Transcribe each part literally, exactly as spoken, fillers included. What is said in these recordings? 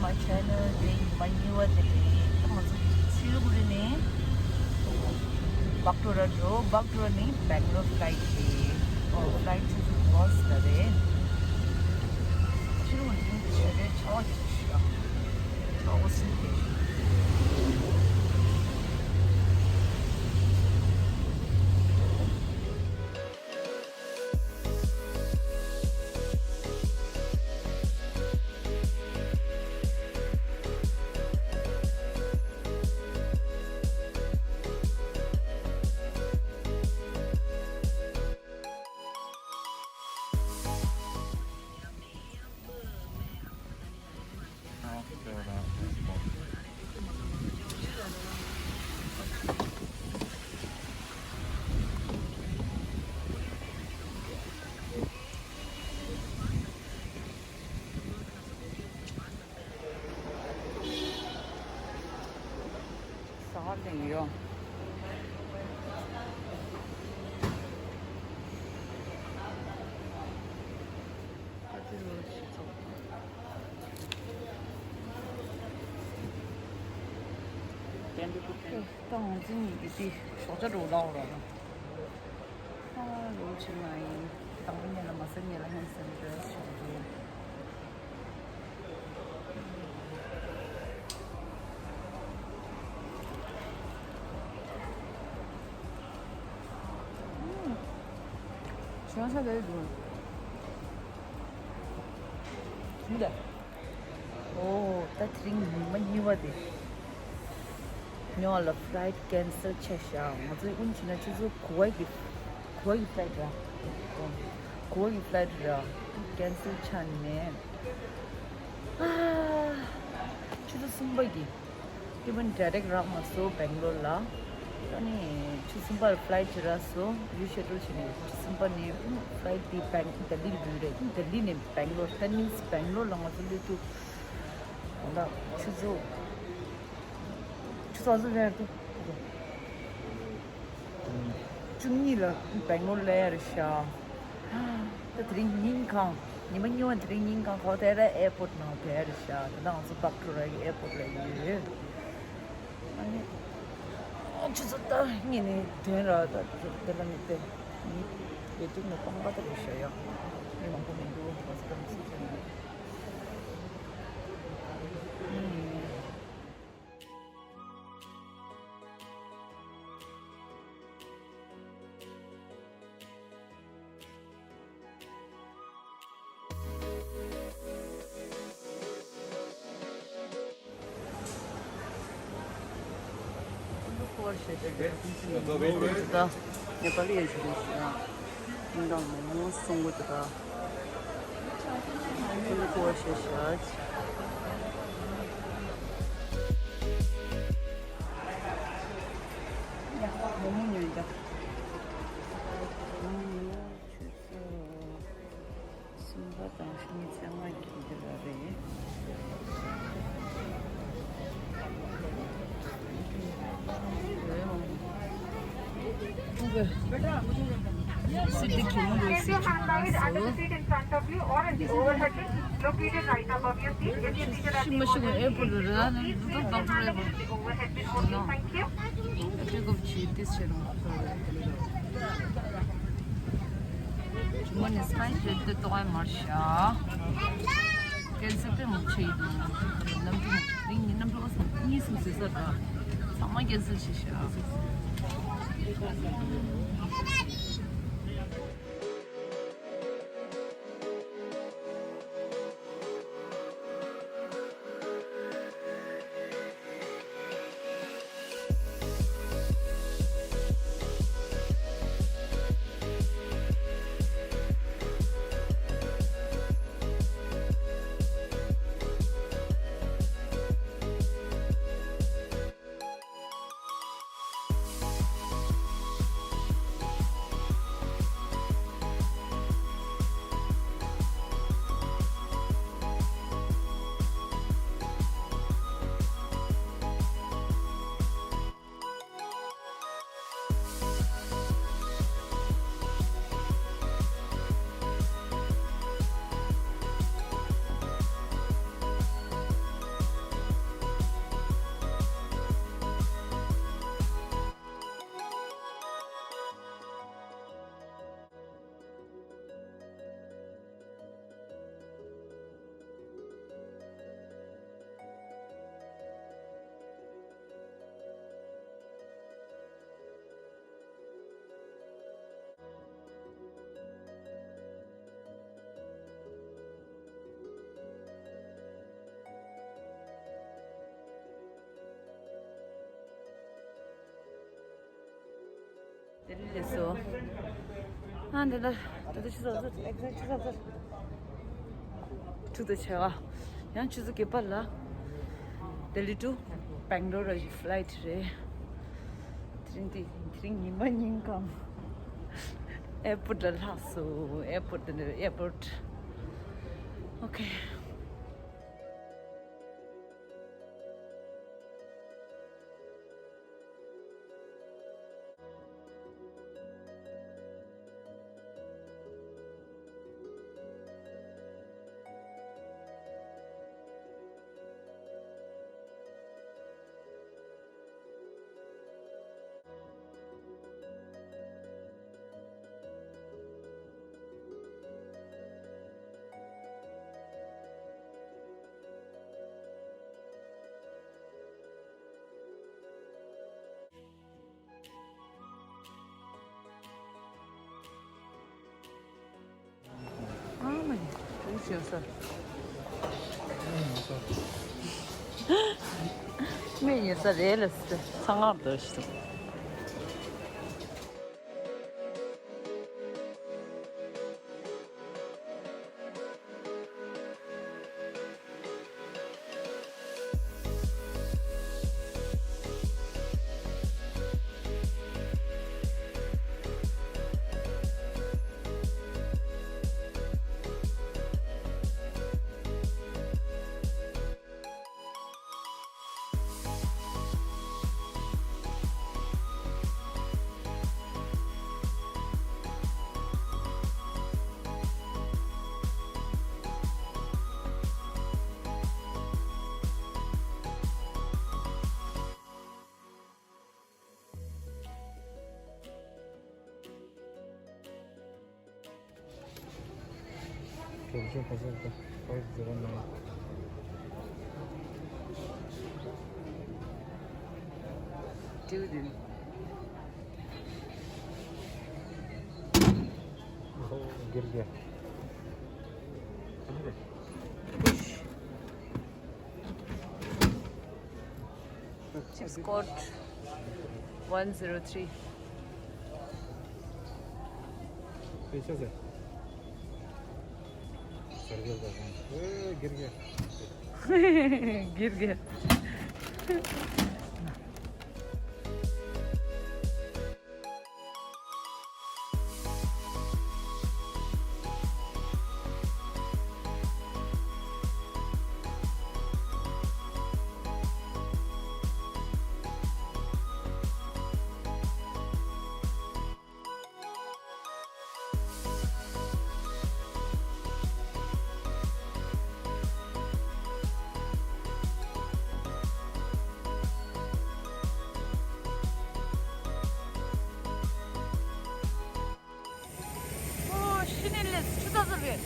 My channel. དེ་ཉི་མ་གཉིས་པ་དེ་རེད། ང་ཚོ་སི་ལི་གུ་རི་ནས་བག་ཏྲོ་ར་འགྲོ། བག་ཏྲོ་ར་ནས་བེང་ལོར་ཕ་ལའིཊ་རེད། ཨོ། ཕ་ལའིཊ་ཆུ་ཚོད་དགུ་པ་ཙམ་རེད། སི་ལི་གུ་རི་ནས་ཆེ་རེད། ཆར་པ་ཞིག་ཤར། ཆར་པ་སིམ་པོ་ཞིག་ཟ་ཁང་ལེན་ཡོང་། ཨ་ཙི་ལོ་ཞིག་ཚོགས། ད་ང་ཚོ་གཉིས་ཀྱི་དེ་ཞོགས་ཇ་འགྲོ་ལའོ་ར། ཨ་ལོ་ཕྱིར་མ་ཡིན། དང་པོ་ཉལ་ལ་མ་ཟ་ཉལ་ལ་ཧན་སེམས་འདྲ་ཞིག་འདུག་ཞོན་ས་དེ་འདུག་འདི། ཨོ། ད་དེ་རིང་ཉི་མ་གཉིས་པ་དེ། ཉོ་ལ་ཕ་ལའིཊ་ཀེན་སེལ་ཆགས་ཤག་ང་ཚོའི་དབུ་འབྱེད་ན་ཆུ་ཚོད་དགུ་པ་གི། དགུ་པ་གི་ཕ་ལའིཊ་ར། དགུ་པ་གི་ཕ་ལའིཊ་ར། ཀེན་སེལ་ཆགས་ནས། ཨ། ཆུ་ཚོད་གསུམ་པ་གི། ཨི་ཝན་ཌའི་རེག་རག་མ་སོང་བེང་ལོར་ལ། ཨ་ནི་ཆུ་ཚོད་གསུམ་པར་ཕ་ལའིཊ་ཅིག་རག་སོང་། ཡུལ་ཤར་ཊལ་བྱས་ནས་ཆུ་ཚོད་གསུམ་པ་ནས་ཕ་ལའིཊ་དེ་བེང་ལྡི་ལི་ལ་འགྲོ་རེད། ལྡི་ལི་ནས་བེང་ལོར། that means བེང་ལོར་ལ་ང་ཚོ་སླེབས་དུས་ད་ཆུ་ཚོད། ཆུ་ཚོད་ག་ཚོད་རེད་འདུག་བཅུ་གཉིས་ལ་བེང་ལོར་སླེབས་ཡ་རེད་ཤག་ད་དེ་རིང་ཉིན་གང་། ཉི་མ་གཉིས་པ་དེ་རིང་ཉིན་གང་ག་པར་སླེབས་རེད། ཨེར་པོརཊ་ནང་སླེབས་ཡ་རེད་ཤག་ད་ལྟ་ང་ཚོ་བག་ཏྲོ་ར་གི་ཨེར་པོརཊ་ལ་ཡོད། ཨ་ནི། ཨ། ཆུ་ཚོད་ད་གཉིས་ནས་བདུན་ར། ད་དེ་ལ་ནི་དེ་ནི་ལས་དུས་ནི་སྟོང་པ་ད་རེད་ཤག་ཡ། མི་མང་པོ་མི་འདུག་ང་ཚོ་ད་མི་སུ་ཚོད་ནས། ཨ་ནི། ནེ་པ་ལི་ཡ་ཞིག་རེད་ཤག་ཡིན་ད་མོག་མོག་སོང་གི་འདུག་ད། ཀུ་ལུ་ཀུ་བ་བཤད་བཞག་ཡ། མོག་མོག་ཉོས་ད། མོག་མོག་ཉོས། ཆུ་ཚོད་གསུམ་པ་དང་ཉི་ཤུ་རྩ་ལྔ་གི་དེ་ལ་རེད། སི་ཏི་གི་མོ་རེད། སི་ཏི་གི་མོ་རེད། ཤི་མ་ཤི་གོ་ཨེར་པོརཊ་རེད་ན། འདི་ཚོ་ཌོག་ཊར་ཨེར་པོརཊ་ནོ། ཨེ་ཊེག་ཨོཕ་བྱེད་དེ་བྱེད་རོགས། ཇུ་མ་ནི་སི་ཀའི་ཇེཊ་དེ་ཏོག་ཨེ་མར་ཤག་ཀེན་སེལ་དེ་མུ་ཆེ་ཡིན་འདུག་གནམ་གྲུ་རིང་ནི་གནམ་གྲུ་བ་གཉིས་གསུམ་བཟོས་ས་འདྲ། ཚང་མ་ཀེན་སེལ་བྱས་ཤག་ལེགས་སོ། ཨ་འདི་ལ་ད་ལྟ་ཆུ་ཚོད་ཚོད་ཨེག་ཛེག་ཆུ་ཚོད་ཚོད་དྲུག་དང་ཕྱེད་ཀ། ཡང་ཆུ་ཚོད་བརྒྱད་པ་ལ་ལྡི་ལི་ཊུ་བེང་ལོར་ལ་ཡི་ཕ་ལའི་ཊི་རེད། དེ་རིང་དེ་དེ་རིང་ཉི་མ་ཉིན་གང་ཨེར་པོར་ཊི་ལ་ལྷག་སོ། ཨེར་པོར་ཊི་དེ་ནས་ཨེར་པོར་ཊི། ཨོ་ཁེ། ཨ་མ་ཡིན། དུས་ཤོད་ས། མི་ཡིན་ས་རེད་ལ་ས། ཚང་མ་འདོད་ཤི། འགྲིག་འདུག། འགྱུར་གྱི། Chips code one zero three. དེ་ཆ་ཟེར། ཟེར་གྱི་ཟེར་གྱི། ཨེ། སྒེར་གྱི། སྒེར་གྱི། ཨོ། ཤི་ནི་ལས་ཆུ་ཚ་ཚ་རེད།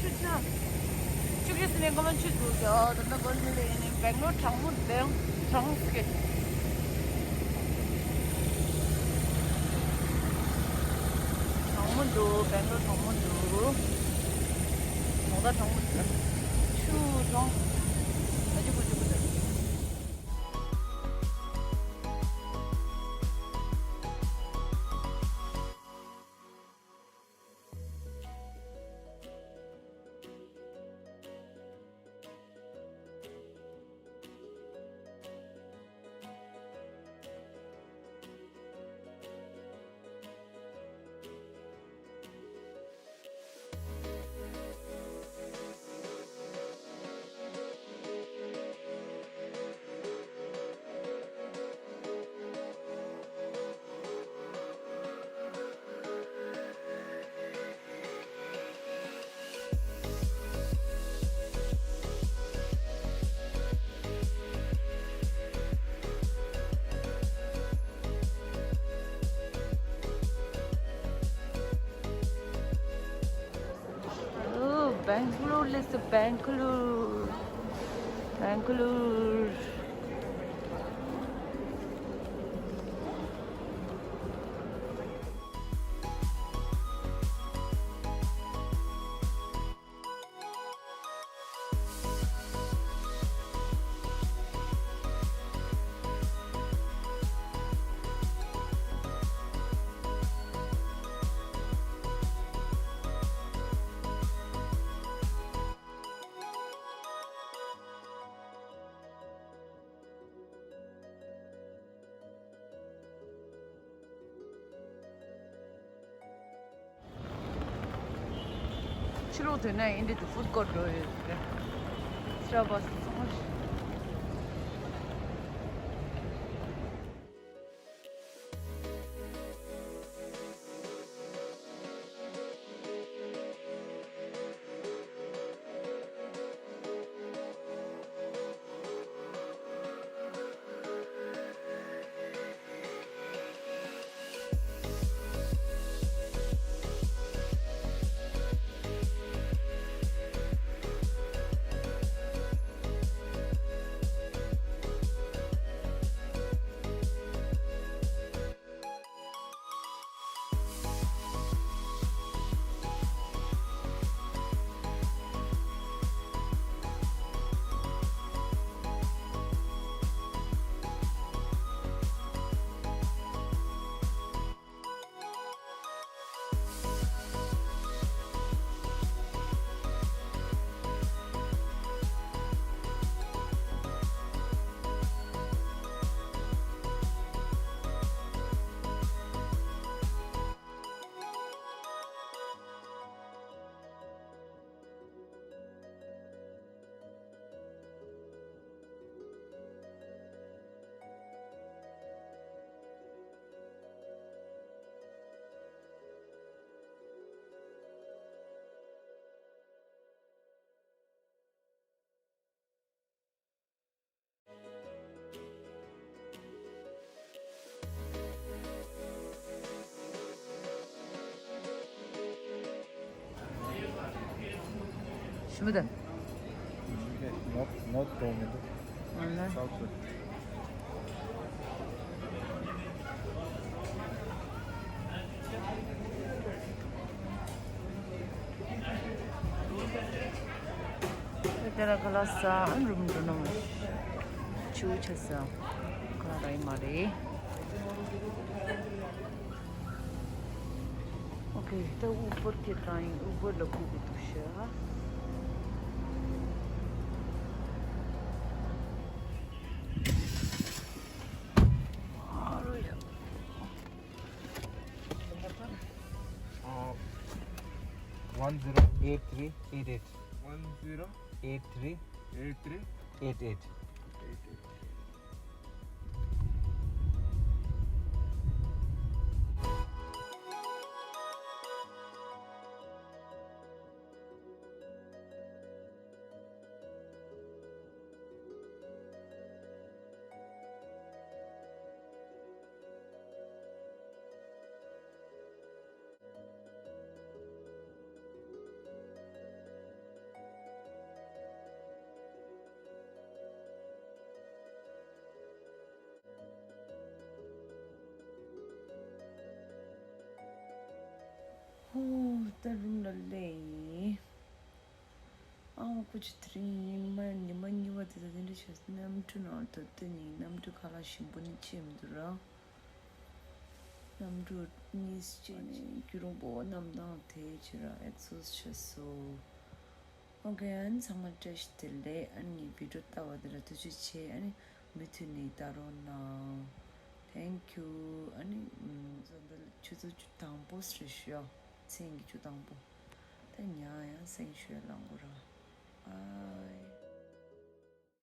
ཆུ་ཆ། ཆུ་ཁྱི་སི་ནས་ཀོ་མན་ཆུ་འདུག་ཡ། ད་ལྟ་ཀོ་ལི་ལ་ཡིན་ནི་བེང་ལོར་གྲང་མོ་ལེང་གྲང་སི་ཀེ། གྲང་མོ་འདུག། བེང་ལོར་གྲང་མོ་འདུག། གྲོང་རྡལ་གྲང་མོ་འདུག། ཆུ་གྲང་། ཨ་ཅིག་པོ་ཅིག་པོ་འདུག། Oh, Bangalore is Bangalore. Bangalore. ཕྱི་ལོགས་དེ་ནས་ཨིན་འདྲ་དུ་ཧྥུཌ་ཀོར་འགྲོ་ཡོད་རེད། སི་ཊར་བྷ་སི་ཚང་མ། ཞུ་མི་དང་། ནོར་ནོར་འགྲོ་མི་འདུག་ཨ་ལ། ཚགས་ཚུད། དེ་ལ་ཁ་ལག་ཟ་ཨ་རུམ་འགྲོ་ནོ་མ། ཆུ་ཆ་ཟ། ཁ་ལག་རག་ཡི་མ་རེད། ཨོ་ཁེ། ད་ཨུ་བར་དེ་དྲངས་ཡིན། ཨུ་བར་ལ་སྒུག་དགོས་འདུག་ཤག་ཨ་རོ་ཡ། Uh, one zero eight three eight eight. One zero eight three eight three eight eight. Eight eight. ཧོ། ད་རུམ་ལ་སླེབས་ཡིན། ཨང་ཀུ་ཅི་དེ་རིང་ཉི་མ་ཉི་མ་གཉིས་པ་དེ་ཚོ་དེ་འདྲ་བྱས་གནམ་གྲུ་ནང་དུ་བསྡད་ནས་གནམ་གྲུ་ཁ་ལག་ཞིམ་པོ་ནི་ཅི་མི་འདུག་ར། གནམ་གྲུ་གཉིས་ཅི་ནས་རྒྱུ་རུང་པོ་གནམ་ཐང་དེ་ཅི་ར་ཨེག་ཟོ་སི་བྱས་སོ། ཨོ་ཁེ། ཨ་ནི་ཚང་མ་བཀྲ་ཤིས་བདེ་ལེགས། ཨ་ནི་ངའི་བི་ཌིའོ་ལྟ་བ་དེ་ལ་ཐུགས་རྗེ་ཆེ། ཨ་ནི་མུ་མཐུད་ནས་ལྟ་རོགས་གནང་། Thank you། ཨ་ནི་ཨུམ་བཟོ་འདྲ་ཆུ་ཚོད་བཅུ་དང་པོ་རེད་ཤག་མཚན་གྱི་བཅུ་དང་པོ། ད་ཉལ་ཡང་སེང་ཤོད་ལ་འགོར་ར། Bye།